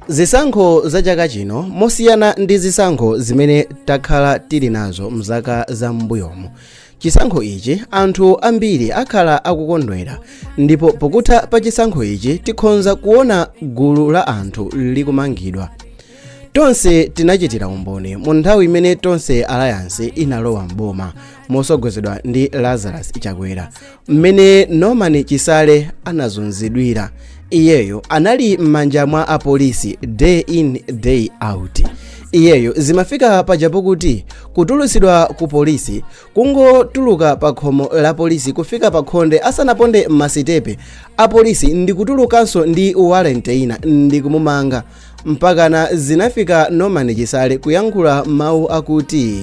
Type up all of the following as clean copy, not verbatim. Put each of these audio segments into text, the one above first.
Zisankho za chaka chino, mosiyana ndi zisankho zimene takhala tili nazo mzaka za m'mbuyomu, chisankho ichi anthu ambiri akhala akukondwera ndipo pokutha pa chisankho ichi tikhonza kuona gulu la anthu likumangidwa. Tonse tinachitira umboni mu nthawi imene Tonse Alliance inalowa m'boma mosogozedwa ndi Lazarus Chakwera mmene Norman Chisale anazunzidwira. Iyeyo anali m'manja mwa apolisi day in day out. Iyeyo zimafika paja pokuti kutulutsidwa ku polisi, kungotuluka pa khomo la polisi kufika pa khonde asanaponde masitepe, apolisi ndikutulukanso ndi warrant ina ndikumumanga. Mpakana zinafika Norman Chisale kuyankhula mawu akuti,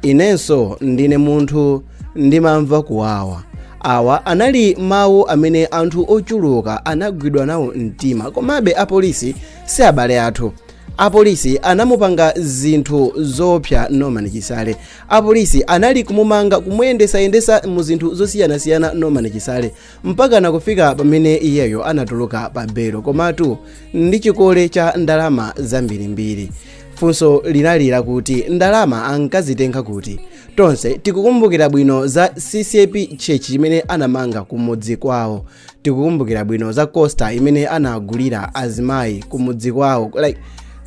"Inenso ndine munthu, ndimamva kuwawa." Awa anali mawu amene anthu ochuluka anagwidwa nawo mtima. Komabe apolisi si abale athu. Apolisi anamupanga zinthu zoopsa Norman Chisale. Apolisi anali kumumanga, kumuyendesayendesa mu zinthu zosiyanasiyana Norman Chisale, mpakana kufika pamene iyeyo anatuluka pa belo, komatu ndi chikole cha ndalama zambirimbiri. Funso linali lakuti ndalama ankazitenga kuti? Tonse tikukumbukira bwino za CCAP Church imene anamanga kumudzi kwawo. Tikukumbukira bwino za Coaster imene anagulira azimayi kumudzi kwawo, like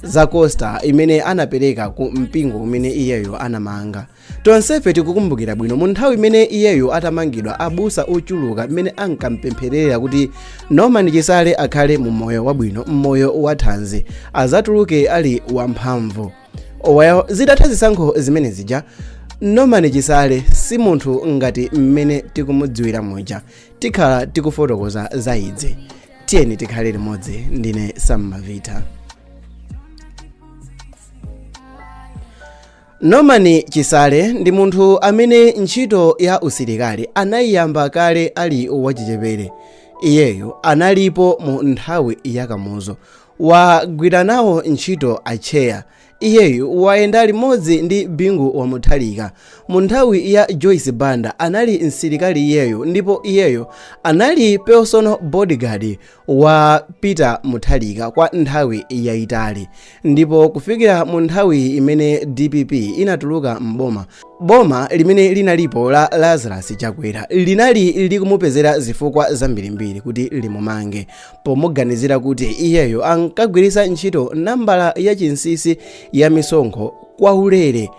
za Coaster imene anapereka ku mpingo umene iyeyo anamanga. Tonsefe tikukumbukira bwino mu nthawi imene iyeyo atamangidwa, abusa ochuluka mmene ankampempherera kuti Norman Chisale akhale mu moyo wabwino, mmoyo wathanzi, azatuluke ali wamphamvu. Well, zitatha zisankho zimene zija, Norman Chisale si munthu ngati mmene tikumudziwira muja. Tikhala tikufotokoza za idzi. Tiyeni tikhale limodzi. Ndine Sam Mavita. Norman Chisale ndi munthu amene ntchito ya usilikali anayiyamba kale ali wachichepere. Iyeyo analipo mu nthawi ya Kamuzu, wagwira nawo ntchito atcheya. Iyeyu wayenda limodzi ndi Bingu wa Mutharika. Mu nthawi ya Joyce Banda anali msilikali iyeyo, ndipo iyeyo anali personal bodyguard wa Peter Mutharika kwa nthawi yayitali. Ndipo kufikira mu nthawi imene DPP inatuluka m'boma, boma limene linalipo la Lazarus Chakwera linali likumupezera zifukwa zambirimbiri kuti limumange, pomuganizira kuti iyeyo ankagwiritsa ntchito nambala ya chinsinsi ya misonkho kwaulere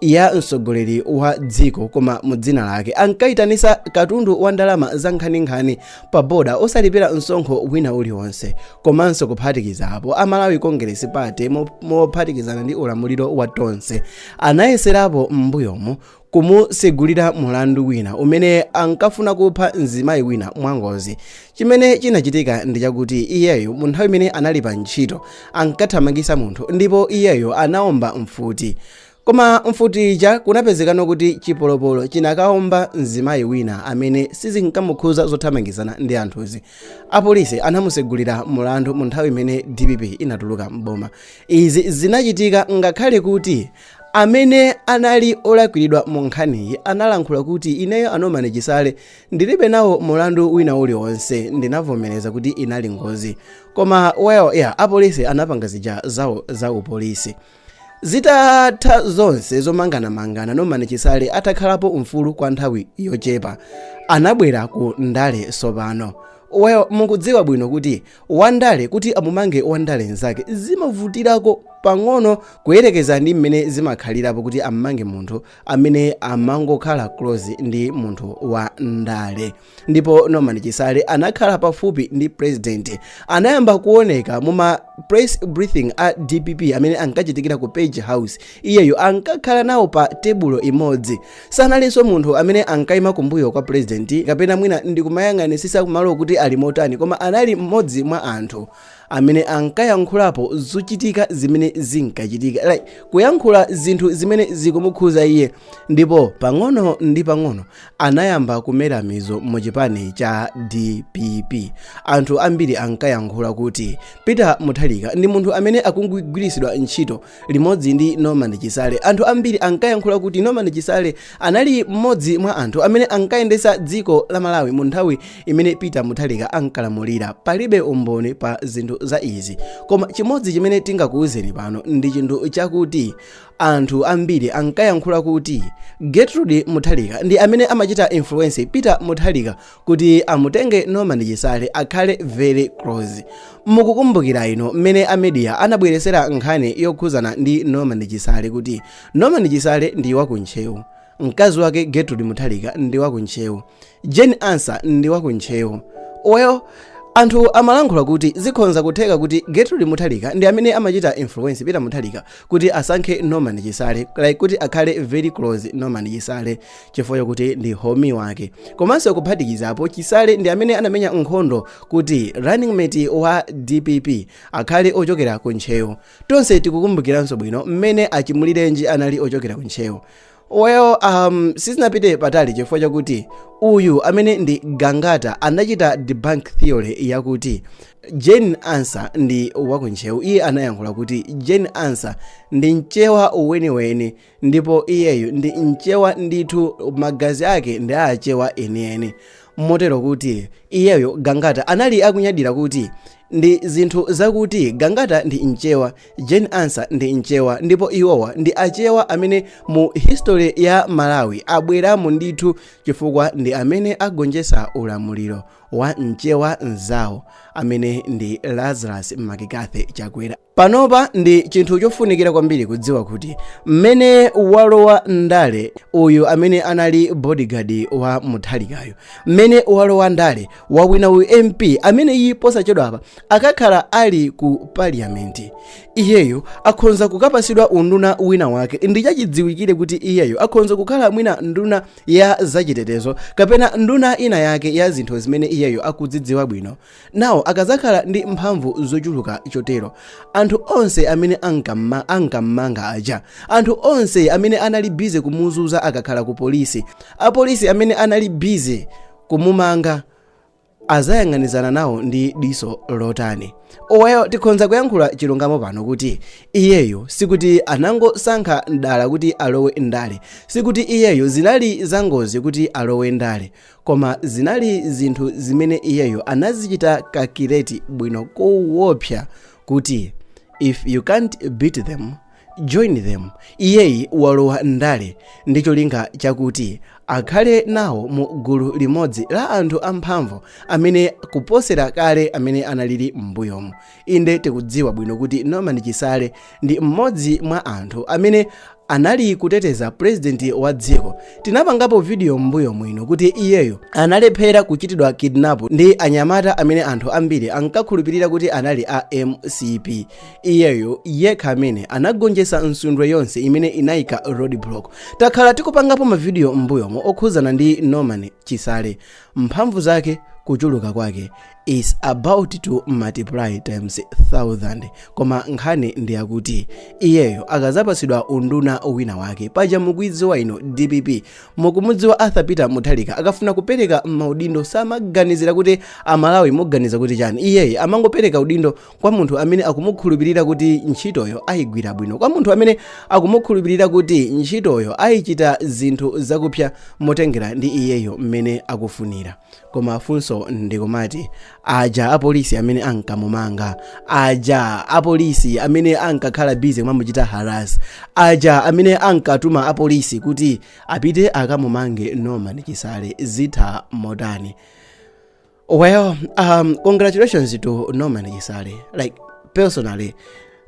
ya mtsogoleri wa dziko koma mu dzina lake. Ankayitanisa katundu wa ndalama za nkhaninkhani pa boda osalipira msonkho wina uliwonse. Komanso kuphatikiza apo, a Malawi Congress Party mophatikizana ndi ulamuliro wa Tonse anayeserapo m'mbuyomu kumusegulira mulandu wina umene ankafuna kupha mzimayi wina mwangozi. Chimene chinachitika ndi chakuti iyeyo mu nthawi imene anali pa ntchito ankathamangisa munthu ndipo iyeyo anaomba mfuti. Koma mfuti ija kunapezekano kuti chipolopolo chinakaomba mzimayi wina amene sizinkamukhuza zothamangizana ndi anthuzi. Apolisi anamusegulira mulandu mu nthawi imene DPP inatuluka m'boma. Izi zinachitika ngakhale kuti amene anali olakwiridwa mu nkhaniyi analankhula kuti, "Ineyo a Norman Chisale ndilibe nawo mulandu wina uliwonse, ndinavomereza kuti inali ngozi." Koma well, yeah, apolisi anapanga zija zawo za upolisi. Zitatha zonse zomanganamangana, Norman Chisale atakhalapo mfulu kwa nthawi yochepa, anabwera ku ndale sopano. Well, mukudziwa bwino kuti wandale kuti amumange wandale nzake zimavutirako pang'ono kuyerekeza ndi mmene zimakhalirapo kuti ammange munthu amene amangokhala close ndi munthu wa ndale. Ndipo Norman Chisale anakhala pafupi ndi president, anayamba kuoneka muma press briefing a DPP amene ankachitikira ku Page House. Iyeyo ankakhala nawo pa tebulo imodzi. Sanalinso munthu amene ankayima kumbuyo kwa president kapena mwina ndikumayang'anisisa kumalo kuti ali motani, koma anali mmodzi mwa anthu amene ankayankhulapo zochitika zimene zinkachitika, like kuyankhula zinthu zimene zikumukhuza iye. Ndipo pang'ono ndi pang'ono anayamba kumera mizu mu chipani cha DPP. Anthu ambiri ankayankhula kuti Peter Mutharika ndi munthu amene akungogwiritsidwa ntchito limodzi ndi Norman Chisale. Anthu ambiri ankayankhula kuti Norman Chisale anali mmodzi mwa anthu amene ankayendetsa dziko la Malawi mu nthawi imene Peter Mutharika ankalamulira. Palibe umboni pa zinthu za izi. Koma chimodzi chimene tingakuwuzeni pano ndi chinthu chakuti anthu ambiri ankayankhula kuti Gertrude Mutharika ndi amene amachita influence Peter Mutharika kuti amutenge Norman Chisale akhale very close. Mukukumbukira ino mmene a media anabweresera nkhani yokhuzana ndi Norman Chisale, kuti Norman Chisale ndi wakuntcheu, mkazi wake Gertrude Mutharika ndi wakuntcheu, Jane Ansah ndi wakuntcheu? Well, anthu amalankhula kuti zikhonza kutheka kuti Gertrude Mutharika ndi amene amachita influence Peter Mutharika kuti asankhe Norman Chisale, like kuti akhale very close Norman Chisale, chifukwa chokuti ndi homie wake. Komanso kuphatikizapo, Chisale ndi amene anamenya nkhondo kuti running mate wa DPP akhale ochokera ku Ntcheu. Tonse tikukumbukiranso bwino mmene achimulirenji anali ochokera ku Ntcheu. Well, sizinapite patali chifukwa chakuti uyu amene ndi Gangata anachita debunk theory yakuti Jane Ansah ndi wakuntcheu. Iye anayankhula kuti Jane Ansah ndi mchewa weniweni, ndipo iyeyu ndi mchewa ndithu, magazi ake ndi achewa enieni, motero kuti iyeyo Gangata anali akunyadira kuti ndi zinthu zakuti Gangata ndi mchewa, Jane Ansah ndi mchewa, ndipo iwowa ndi achewa amene mu history ya Malawi abweramo ndithu, chifukwa ndi amene agonjetsa ulamuliro wa mchewa mzawo amene ndi Lazarus McCarthy Chakwera. Panopa ndi chinthu chofunikira kwambiri kudziwa kuti mmene walowa ndale uyu amene anali bodyguard wa Mutharikayo, mmene walowa ndale, wawina uyu MP amene iyi posachedwapa akakhala ali ku parliament, iyeyo akhonza kukapasidwa unduna wina wake. Ndi chachidziwikire kuti iyeyo akhonza kukhala mwina nduna ya zachitetezo kapena nduna ina yake ya zinthu zimene iyeyo akudzidziwa bwino. Nawo akazakhala ndi mphamvu zochuluka chotero, anthu onse amene ankammanga aja, anthu onse amene anali busy kumuzuza akakhala ku polisi, apolisi amene anali busy kumumanga, azayang'anizana nawo ndi diso lotani? Owayo tikhonza kuyankhula chilungamo pano kuti iyeyo sikuti anangosankha dala kuti alowe ndale, sikuti iyeyo zinali zangozi kuti alowe ndale, koma zinali zinthu zimene iyeyo anazichita calculate bwino koopsa kuti if you can't beat them, join them. Iyeyi walowa ndale ndi cholinga chakuti akhale nawo mu gulu limodzi la anthu amphamvu amene kuposera kale amene analili m'mbuyomu. Inde, tikudziwa bwino kuti Norman Chisale ndi mmodzi mwa anthu amene anali kuteteza president wa dziko. Tinapangapo video m'mbuyo mwino kuti iyeyo analephera kuchitidwa kidnap ndi anyamata amene anthu ambiri ankakhulupirira kuti anali a MCP. Iyeyo yekha amene anagonjetsa nsundwe yonse imene inayika roadblock. Takhala tikupangapo mavidiyo m'mbuyomo okhuzana ndi Norman Chisale. Mphamvu zake, kuchuluka kwake is about to multiply times 1000. Koma nkhani ndi yakuti iyeyo akazapatsidwa unduna wina wake, paja mukuidziwa ino DPP, mukumudziwa Arthur Peter Mutharika, akafuna kupereka maudindo samaganizira kuti Amalawi muganiza kuti chani. Iyeyo amangopereka udindo kwa munthu amene akumukhulupirira kuti ntchitoyo ayigwira bwino, kwa munthu amene akumukhulupirira kuti ntchitoyo ayichita zinthu zakupsa motengera ndi iyeyo mmene akufunira. Koma funso ndikumati, aja apolisi amene ankamumanga aja, apolisi amene ankakhala busy kumamuchita harass aja, amene ankatuma apolisi kuti apite akamumange Norman Chisale, zitha motani? Well, congratulations to Norman Chisale. Like, personally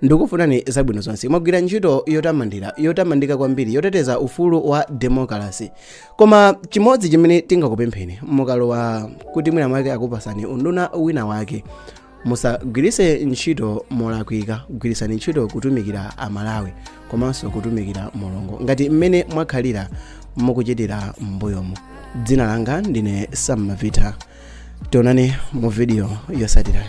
ndikufunani zabwino zonse. Mwagwira ntchito yotamandira, yotamandika kwambiri, yoteteza ufulu wa democracy. Koma chimodzi chimene tingakupempheni, mukalowa kuti mwina mwake akupasani unduna wina wake, musagwiritse ntchito molakwika. Gwirisani ntchito kutumikira Amalawi komanso kutumikira Mulungu ngati mmene mwakhalira mukuchitira m'mbuyomu. Dzina langa ndine Sam Mavita. Tionane mu video yotsatirayi.